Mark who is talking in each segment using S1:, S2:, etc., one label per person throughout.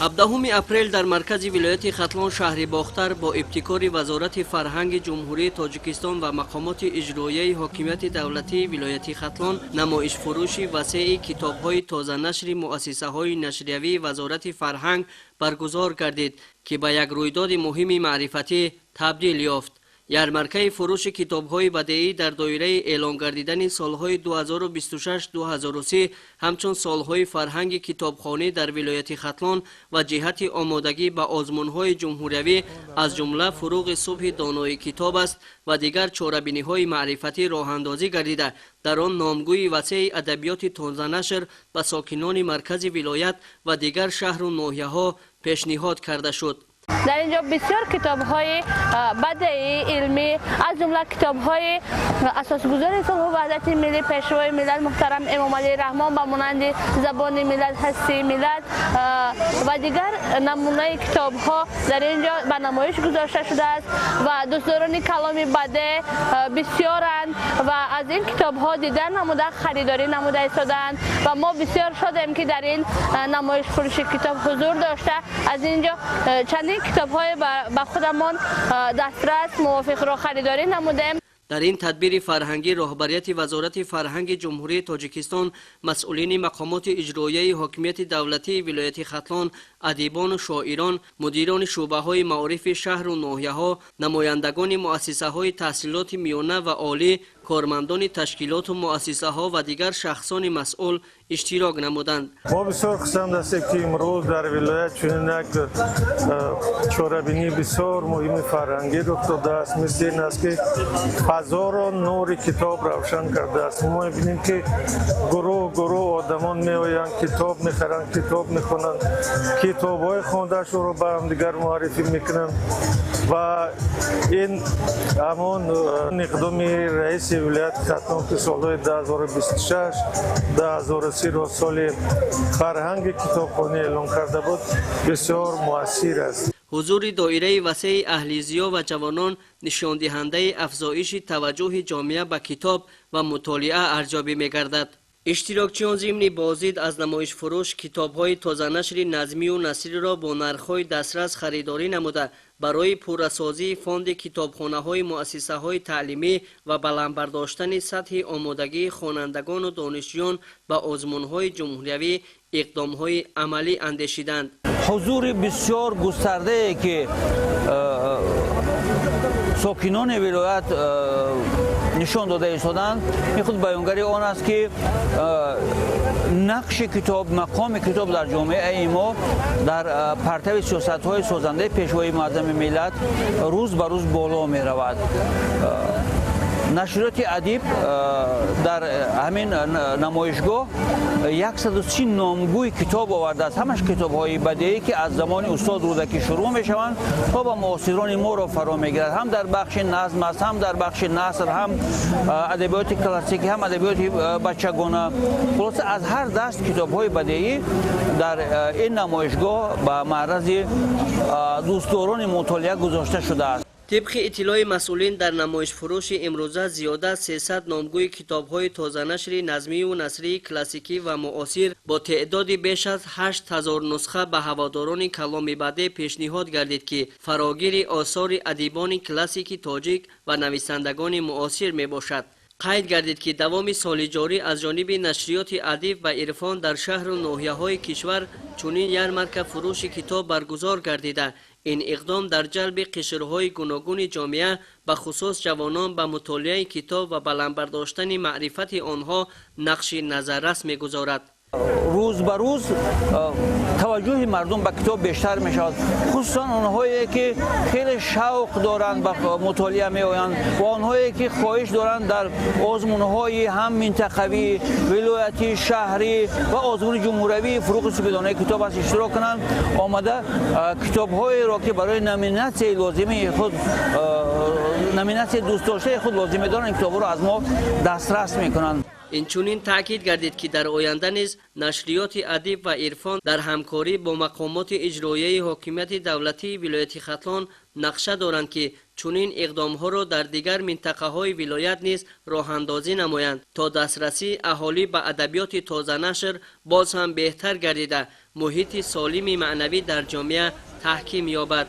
S1: 17 апрел дар маркази вилояти Хатлон, шаҳри Бохтар, бо ибтикори Вазорати фарҳанги Ҷумҳурии Тоҷикистон ва мақомоти иҷроияи ҳокимияти давлатии вилояти Хатлон намоишфурӯши васеи китобҳои тозанашри муассисаҳои нашриявии Вазорати фарҳанг баргузор гардид, ки ба як рӯйдоди муҳими маърифатӣ табдил ёфт. Ярмаркаи фурӯши китобҳои бадеӣ дар доираи эълон гардидани солҳои 2026-2030 ҳамчун солҳои фарҳанги китобхонӣ дар вилояти Хатлон ва ҷиҳати омодагӣ ба озмунҳои ҷумҳуриявӣ, аз ҷумла «Фурӯғи субҳи донои китоб аст» ва дигар чорабиниҳои маърифатӣ роҳандозӣ гардида, дар он номгӯи васеи адабиёти тозанашр ба сокинони маркази вилоят ва дигар шаҳру ноҳияҳо пешниҳод карда шуд.
S2: Дар инҷо бисёр китобҳои бадеӣ, илмӣ, аз ҷумла китобҳои асосгузори сулҳу ваҳдати миллӣ, Пешвои миллат муҳтарам Эмомалӣ Раҳмон, ба монанди «Забони миллат, ҳастии миллат» ва дигар намунаи китобҳо дар инҷо ба намоиш гузошта шудааст ва дӯстдорони каломи бадеъ бисёранд ва аз ин китобҳо дида намуда, харидорӣ намуда истодаанд. Ва мо бисёр шодем, ки дар ин намоиш фурӯши китоб ҳузур дошта, аз инҷо чандин китобҳои ба худамон дастрас мувофиқро харидорӣ намудем.
S1: Дар ин тадбири фарҳангӣ роҳбарияти Вазорати фарҳанги Ҷумҳурии Тоҷикистон, масъулини мақомоти иҷроияи ҳокимияти давлатии вилояти Хатлон, адибону шоирон, мудирони шӯъбаҳои маорифи шаҳру ноҳияҳо, намояндагони муассисаҳои таҳсилоти миёна ва олӣ, кормандони ташкилоту муассисаҳо ва дигар шахсони масъул иштирок намуданд.
S3: Мо бисёр хурсанд ҳастем, ки имрӯз дар вилоят чунин як чорабинии бисёр муҳими фарҳангӣ рух додааст. Мисли ин аст, ки фазоро нури китоб равшан кардааст. Мо мебинем, ки гурӯҳ гурӯҳ одамон меоянд, китоб мехаранд, китоб мехонанд, китобҳои хондаашонро ба ҳамдигар муаррифӣ мекунанд. Ва ин ҳамон иқдоми раиси вилояти Хатлон, ки солҳои 2026 2030 ро соли фарҳанги китобхонӣ эълон карда буд, бисёр муассир аст.
S1: Ҳузури доираи васеи аҳли зиё ва ҷавонон нишондиҳандаи афзоиши таваҷҷӯҳи ҷомеа ба китоб ва мутолиа арзёбӣ мегардад. Иштирокчиён зимни боздид аз намоишфурӯш китобҳои тозанашри назмию насриро бо нархҳои дастрас харидорӣ намуда, барои пуррасозии фонди китобхонаҳои муассисаҳои таълимӣ ва баланд бардоштани сатҳи омодагии хонандагону донишҷӯён ба озмунҳои ҷумҳуриявӣ иқдомҳои амалӣ андешиданд.
S4: Ҳузури бисёр густардае, ки сокинони вилоят нишон дода истоданд, ин худ баёнгари он аст, ки нақши китоб, мақоми китоб дар ҷомеаи мо дар партави сиёсатҳои созандаи Пешвои муаззами миллат рӯз ба рӯз боло меравад. Нашриёти «Адиб» дар ҳамин намоишгоҳ 130 номгӯи китоб овардааст. Ҳамаш китобҳои бадеӣ, ки аз замони устод Рӯдакӣ шурӯъ мешаванд, то ба муосирони моро фаро мегирад. Ҳам дар бахши назм аст, ҳам дар бахши наср, ҳам адабиёти классикӣ, ҳам адабиёти бачагона. Хулоса, аз ҳар даст китобҳои бадеӣ дар ин намоишгоҳ ба маърази дӯстдорони мутолиа гузошта шудааст.
S1: Тибқи иттилои масъулин, дар намоишфурӯши имрӯза зиёда 300 номгӯи китобҳои тозанашри назмию насрии классикӣ ва муосир бо теъдоди беш аз 8000 нусха ба ҳаводорони каломи бадеъ пешниҳод гардид, ки фарогири осори адибони классики тоҷик ва нависандагони муосир мебошад. Қайд гардид, ки давоми соли ҷорӣ аз ҷониби нашриёти «Адиб» ва «Ирфон» дар шаҳру ноҳияҳои кишвар чунин ярмарка фурӯши китоб баргузор гардида, ин иқдом дар ҷалби қишрҳои гуногуни ҷомеа, бахусус ҷавонон, ба мутолиаи китоб ва баланд бардоштани маърифати онҳо нақши назаррас мегузорад.
S4: Рӯз ба рӯз таваҷҷӯҳи мардум ба китоб бештар мешавад, хусусан онҳое, ки хеле шавқ доранд, ба мутолиа меоянд, ва онҳое, ки хоҳиш доранд дар озмунҳои ҳам минтақавӣ, вилоятӣ, шаҳрӣ ва озмуни ҷумҳуриявии «Фурӯғи субҳи донои китоб аст» иштирок кунанд, омада китобҳоеро, ки барои номинатсияи лозимии худ, номинатсияи дӯстдоштаи худ лозим медоранд, ин китобҳоро аз мо дастрас мекунанд.
S1: Инчунин таъкид гардид, ки дар оянда низ нашриёти «Адиб» ва «Ирфон» дар ҳамкорӣ бо мақомоти иҷроияи ҳокимияти давлатии вилояти Хатлон нақша доранд, ки чунин иқдомҳоро дар дигар минтақаҳои вилоят низ роҳандозӣ намоянд, то дастрасии аҳолӣ ба адабиёти тозанашр боз ҳам беҳтар гардида, Муҳити солими маънавӣ дар ҷомеа таҳким ёбад.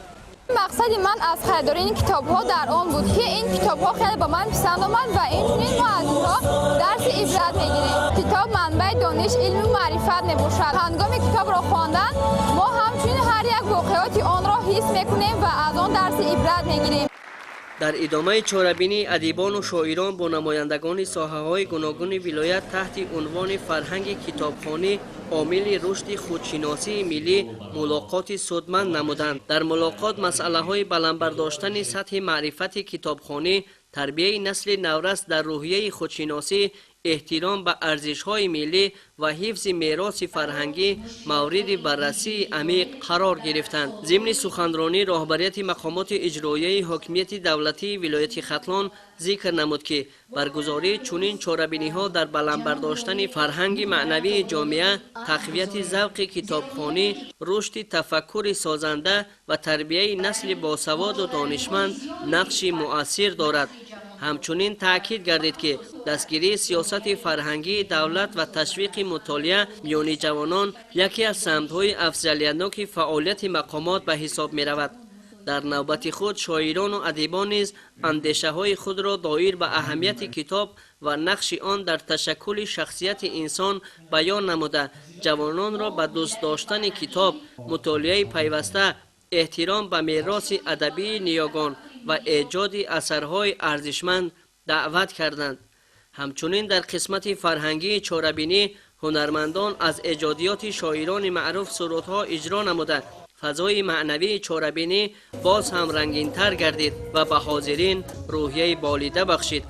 S5: Мақсади ман аз харидории ин китобҳо дар он буд, ки ин китобҳо хеле ба ман писанд омад ва инчунин мо аз инҳо дарси ибрат мегирем. Китоб манбаи дониш, илму маърифат мебошад. Ҳангоми китобро хондан мо ҳамчунин ҳар як воқеоти онро ҳис мекунем ва аз он дарси ибрат мегирем.
S1: Дар идомаи чорабинӣ адибону шоирон бо намояндагони соҳаҳои гуногуни вилоят таҳти унвони «Фарҳанги китобхонӣ — омили рушди худшиносии миллӣ» мулоқоти судманд намуданд. Дар мулоқот масъалаҳои баланд бардоштани сатҳи маърифати китобхонӣ, тарбияи насли наврас дар рӯҳияи худшиносӣ, эҳтиром ба арзишҳои миллӣ ва ҳифзи мероси фарҳангӣ мавриди баррасии амиқ қарор гирифтанд. Зимни суханронӣ роҳбарияти мақомоти иҷроияи ҳокимияти давлатии вилояти Хатлон зикр намуд, ки баргузории чунин чорабиниҳо дар баланд бардоштани фарҳанги маънавии ҷомеа, тақвияти завқи китобхонӣ, рушди тафаккури созанда ва тарбияи насли босаводу донишманд нақши муассир дорад. Ҳамчунин таъкид гардид, ки дастгирии сиёсати фарҳангии давлат ва ташвиқи мутолиа миёни ҷавонон яке аз самтҳои афзалиятноки фаъолияти мақомот ба ҳисоб меравад. Дар навбати худ шоирону адибон низ андешаҳои худро доир ба аҳамияти китоб ва нақши он дар ташаккули шахсияти инсон баён намуда, ҷавононро ба дӯст доштани китоб, мутолиаи пайваста, эҳтиром ба мероси адабии ниёгон ва эҷоди асарҳои арзишманд даъват карданд. Ҳамчунин дар қисмати фарҳангии чорабинӣ ҳунармандон аз эҷодиёти шоирони маъруф сурудҳо иҷро намуда, фазои маънавии чорабинӣ боз ҳам рангинтар гардид ва ба ҳозирин рӯҳияи болида бахшид.